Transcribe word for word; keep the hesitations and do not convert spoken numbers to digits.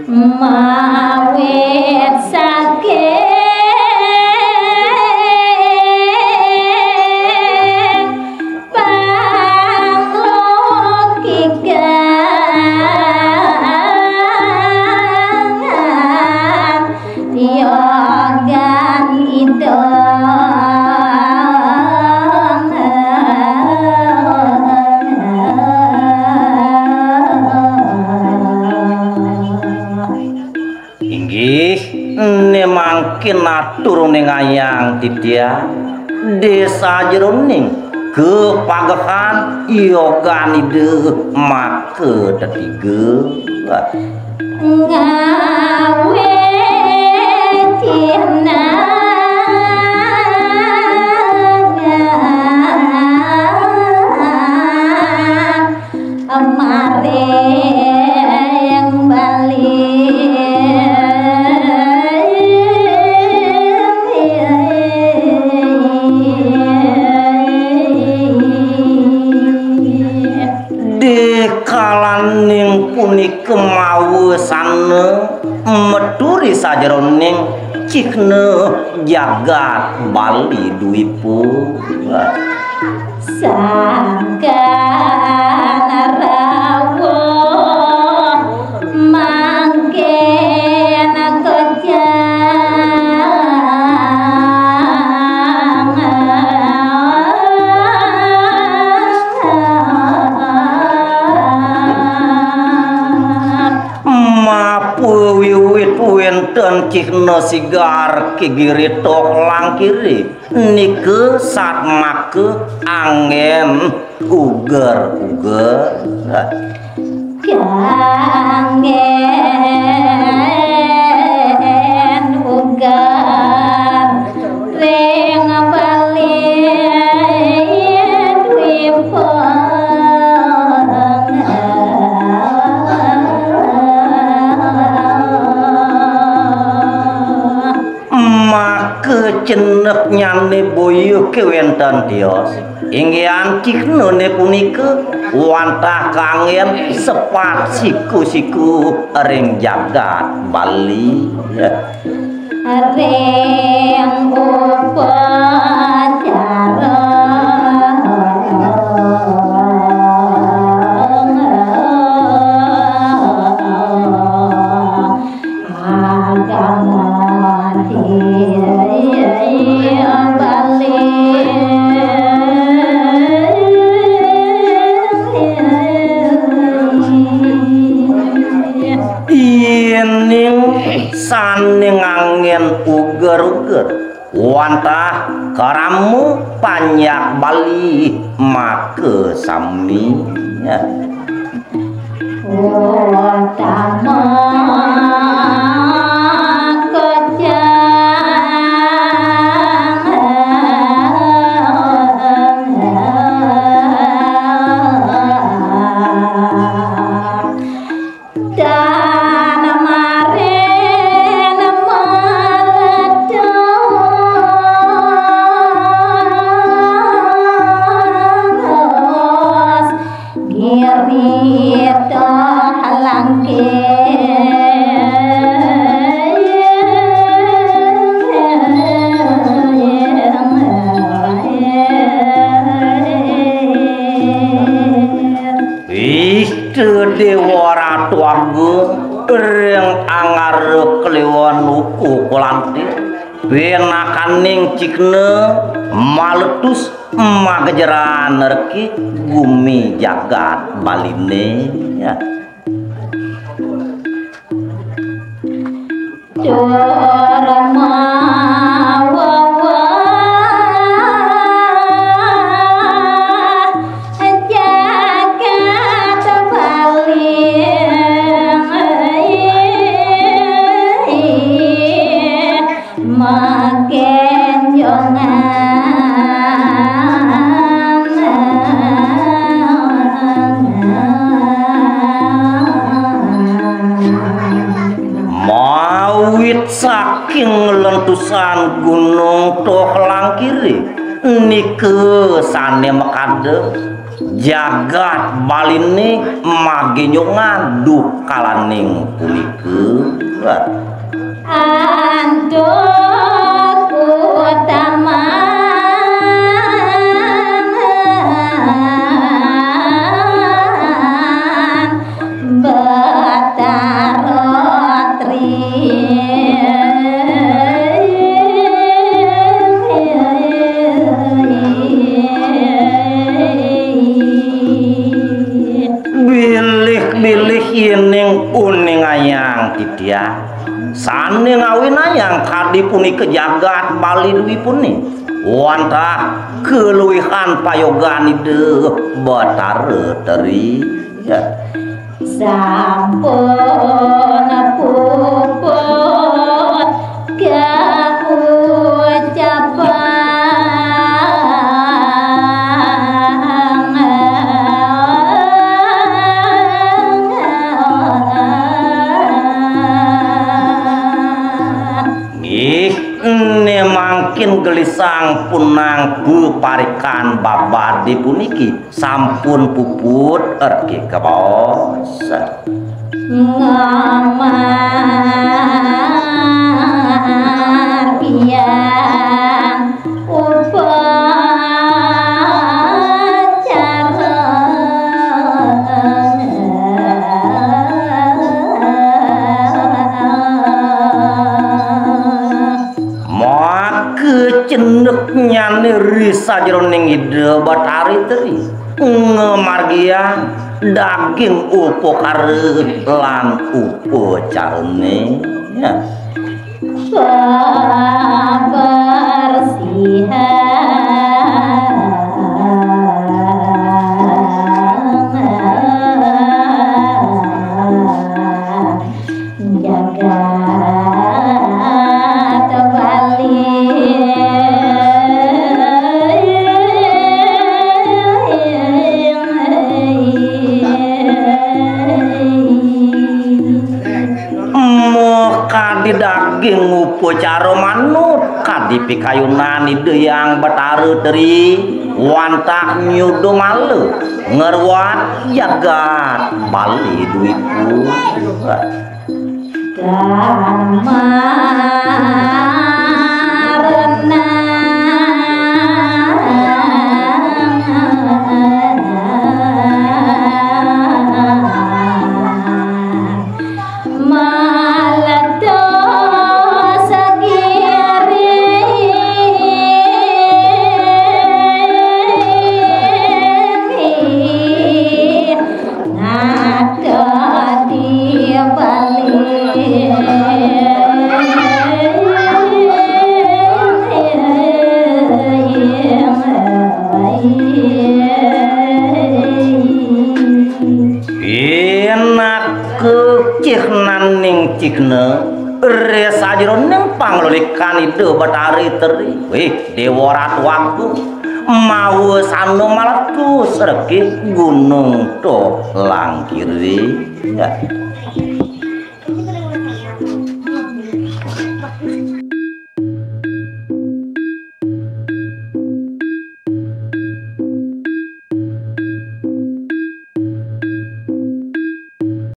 Mawit saking panglokikan tiyogan ida. Inggih, ne mangkin atur ning ayang titiang, desa jeroning kepagehan yogan ida maka tetiga. Ngawe cina maring Bali. Dikalaning punika mawesana meturi sajeroning cihna jagat Bali Dwipa. Sangkan rawuh mangkin kejang. Mapa wiwit wenten cihna sigar kigirita langkiri. Nika satmaka anggen uger-uger. Anggen uger ring Bali Dwipa. Maka ceneknyane boya kewenten tios. Inggih antiknane punika wantah kanggen sepat siku-siku ring jagat Bali. Ring upacara agama di Bali. Yening sane nganggen uger-uger wantah krama panjak Bali maka sami. Utama kejang. Dan marin meledos girita langkir. Ih, Dewa Ratu Agung, ring angara kliwon uku kulantir, pinakaning cihna maletus magejeran reki gumi jagat Baline. Ya. Tur maweweh jagat Bali magenjongan. Mawit King lentusan Gunung Toh Langkiri, nika sane makada jagat Baline magenjongan duh kalaning punika. Antuk utaman Betara Tri. Bilih-bilih yening uningayang titiang, sane ngawinayang kadi punika jagat Bali duwipune, wantah kaluwihan payogan Ida Betara Tri. Ya. Sampun puput kaucapan. Nggih, ne mangkin gelisang punang beparikan babade puniki sampun puput ergi kebos. Ngamargiang upacara. Maka cendeknyane ri sajeroning Ida Betari Tri ngamargiang daging upakara lan upacarane. Ya. Kebersihan jagat Bali. Moh kadi daging upacara manut kadi pikayunan Ida Hyang Betara Tri wantah nyuda mala ngruat jagat Bali duwiku. Dharma Pinaka cihnaning cihna ri sajeroning panglolikan Ida Betari Tri. Wih, Dewa Ratu Agung, mawasana maletus regi Gunung Tolangkiri. Ya.